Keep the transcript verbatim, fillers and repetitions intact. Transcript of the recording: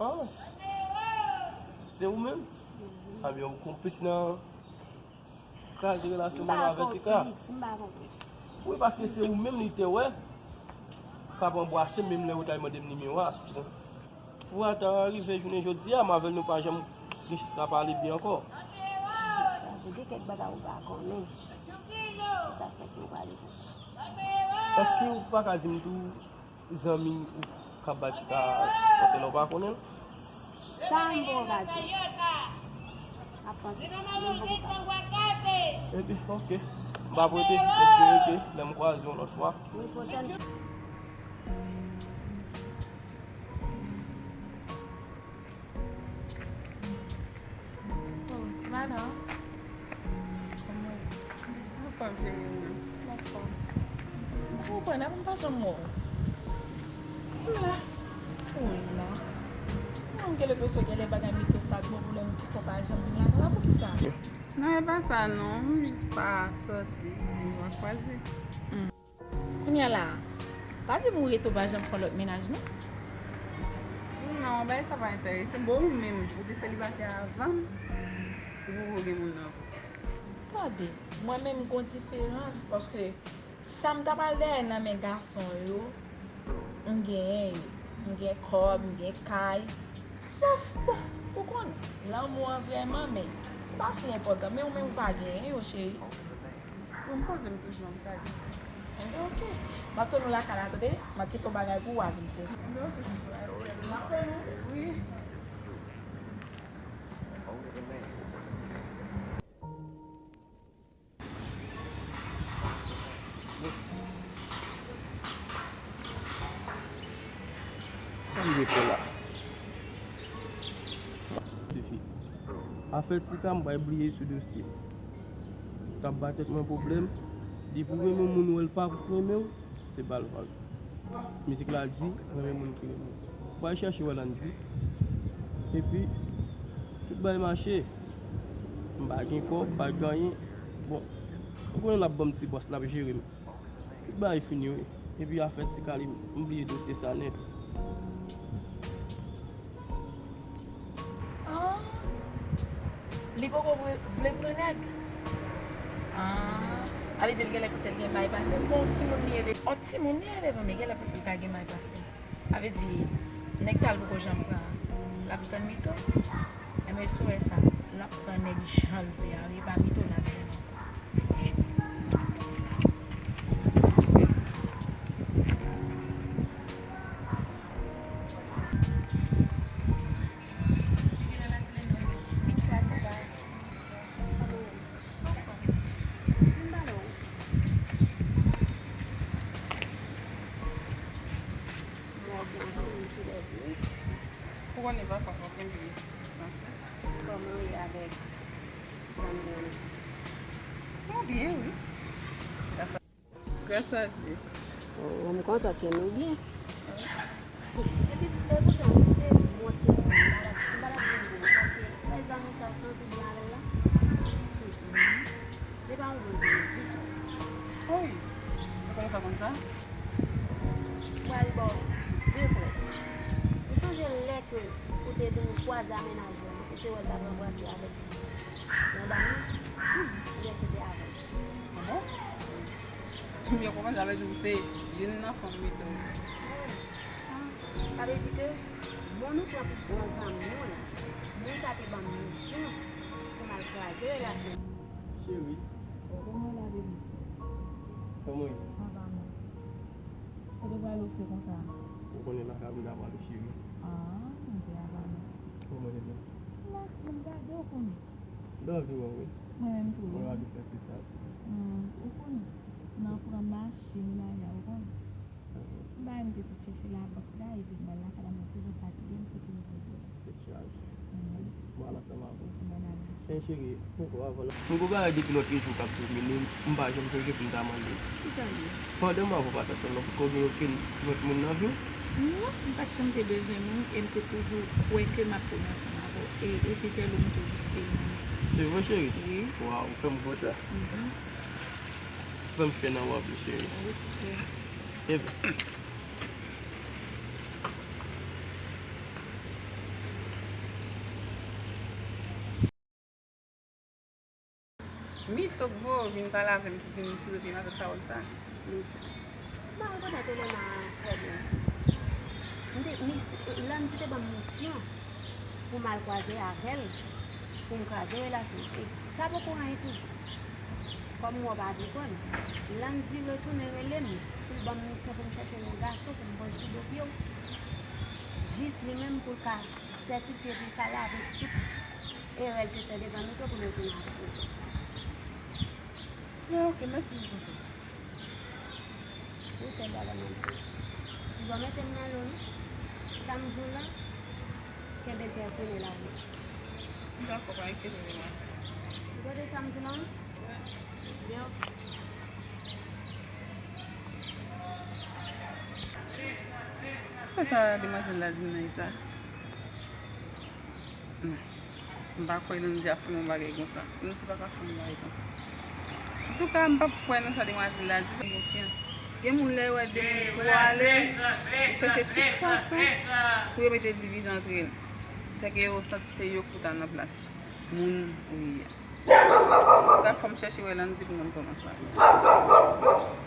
Ah, se ou menm? Ebyen, ou konplis nan kraze relasyon mwen avèk Tika. M pa konplis, m pa konplis. Wi, paske se ou menm li te wè k ap anbwase m, menm lè ou t al mande m nimewo a. Bon, pou ata rive jounen jodi a, m avè l nou pa janm gen chans la pale byen ankò. Ou gen kèk bagay ou pa konnen. Se sa k fè ke ou pale konsa. Èske ou pa ka di m tou, zanmi ou k ap bay Tika konsèy la, ou pa konnen l? Sa m poko ka di w. M ap panse sou sa, men m poko ka. Ebyen, oke. M p ap rete, m espere ke lè m kwaze w yon lòt fwa. Wi, pwochèn. Oh, Madan. Kòman w ye? Anfòm, cheri mwen. Anfòm. Ou konprann, m pa janm wè w. M la. Ou la. Mwen, gen lè, gen lè bagay mete sa, bon, pou lè m pito pa janm vin lakay la, poukisa? Non, e pa sa, non. M jis pa sòti, nou pa kwaze. Kounye a la, pa di m ou rete, ou pa janm fè lòt mennaj, non? Non, bagay sa pa enterese m. Bon, ou menm, ou te selibatè avan m, ou poko gen moun nan vi w. Tande, mwen menm, m gon diferans, paske sa m ta pral dèyè nan men gason yo, m genyen yo. M gen kòb, m gen kay. Sòf, bon, ou konnen, lanmou an vrèman, men se pa si enpòtan, men ou menm ou pa genyen yo, cheri. Bon, m konnen m toujou ap gade. Enben, oke. M ap tann ou lakay la, tande? M ap kite yon bagay pou ou a vin chèche. Enben, oke, cheri. M ap tann ou. Wi. Sa m vle fè la? Tifi. Afè Tika, m pa bliye sou dosye. T ap ba tèt mwen pwoblèm. Depi w renmen yon moun, ou wè l pa renmen w, se ba l vag. Mizik la di, renmen moun ki renmen w. Ou pral chèche wè Landy. Epi, tout bagay mache. M pa gen kòb, m pa gen anyen. Bon, ou konnen l ap ban m ti bòs, l ap jere m. Tout bagay fini wi. Epi afè Tika li, m bliye dosye sa nèt. Ah, li poko vle, vle pran nèg. Ah, sa vle di l genlè panse l gen may pase l. Bon, timoun li ye devan. On timoun li ye devan, men genlè panse l ka gen may pase l. Sa vle di, nèg sa l poko janm pran. L ap tann mito. Enben, si w wè sa, l ap pran nèg jan l vle a, wi, e pa mito l ap jwenn ankò. Ou konnen pafwa fò w kenbe franse. Kòman w ye avèk zanmi w yo? Nou byen, wi. Gras a Dye. Oh, m kontan ke nou byen. Epi, e poutan, se mwen ki bon, m pa t ap, m pa t ap di m bon, paske lè zanmi sa w santi w byen avè l la, se pa yon bon zanmi ditou. Wi, ou konn sa konn sa? Pral ba w de prèv. Ou sonje lè ke ou te gen yon kwaza mennaj ou, ou te wè l t ap ranpase avèk yon dam nan? Oubyen se te avè l? Ah bon? Si m byen konprann, sa vle di ou se youn nan fanm mete w. Wi. Ah. Sa vle di ke moun ou pran pou bon zanmi w la, moun sa te ban m yon jan pou m al kraze relasyon. Cheri. Kòman w ye la, baby? Kòman w ye? Ava non. Kote w prale ou fè konsa? Ou konnen lakay m ta prale, cheri. Ah, mwen te ava non. Kòman w ye la? M la, m ap gade w konnen. Love you, wi. Mwen menm tou, wi. Mwen ap fè ti sa. Hmm, ou konnen. Nan pran machin la, ya, ou konnen. M pa renmen ke sot chèche labank la, epi m al lakay la, mwen toujou fatige, m toujou pwoblèm. Tèt chaje. Mhm. Mwen al ansanm avè w. Bòn ane. Men cheri, poko avan la. M gon bagay depi lòt jou k ap domine m, m pa janm sonje pou m ta mande w. Kisa l ye? Pandan m avè w pa t ansanm nan, poko gen okenn lòt moun nan vi w? Non, m pa t janm te bezwen moun, e m te toujou kwè ke m ap tounen ansanm avè w. E, e se sèl ou m toujou still renmen. Se vre, cheri? Wi. Waw, ou fè m kontan. Mhm. Fè m fè nan wòb li, cheri. Wi, wi. Ebyen. Mito k voye w vin pale avè m, ki vin sou pye nan tèt pawòl sa. Mito. Mwen rekonèt Elena trè byen. M te, mis, Landy te ban m misyon pou m al kwaze avè l, pou m kraze relasyon l. E sa poko anyen toujou. Kòm mwen pa vle kwè m, Landy retounen rele m pou l ban m misyon pou m chèche yon gason pou m voye sou do pye w. Jis li menm pou l ka sètifye, pou l ka lave tout erè l te fè devan Mito pou l retounen avèk Mito. Bon, ok, mèsi pou konsèy. Ou sèl bagay mwen di. Ou pa mete m nan lo non. Sa m di w la, kenbe l pèsonèl avè m. Dakò, pa enkyete w non. Ou tande sa m di w la wi? Byen, ok. Sa demwazèl la di m nan sa? Non. M pa kwè Landy ap fè m yon bagay konsa. Landy pa ka fè m yon bagay konsa. Antouka, m p ap kwè nan sa demwazèl la di, fè m konfyans. Gen moun lè yo wè de moun twò alèz, yo chèche tout fason pou yo mete divizyon antre yo. Sèke yo santi se yo k pou ta nan plas moun ou ye a. Antouka, fò m chèche wè Landy pou m konn kòman sa ye.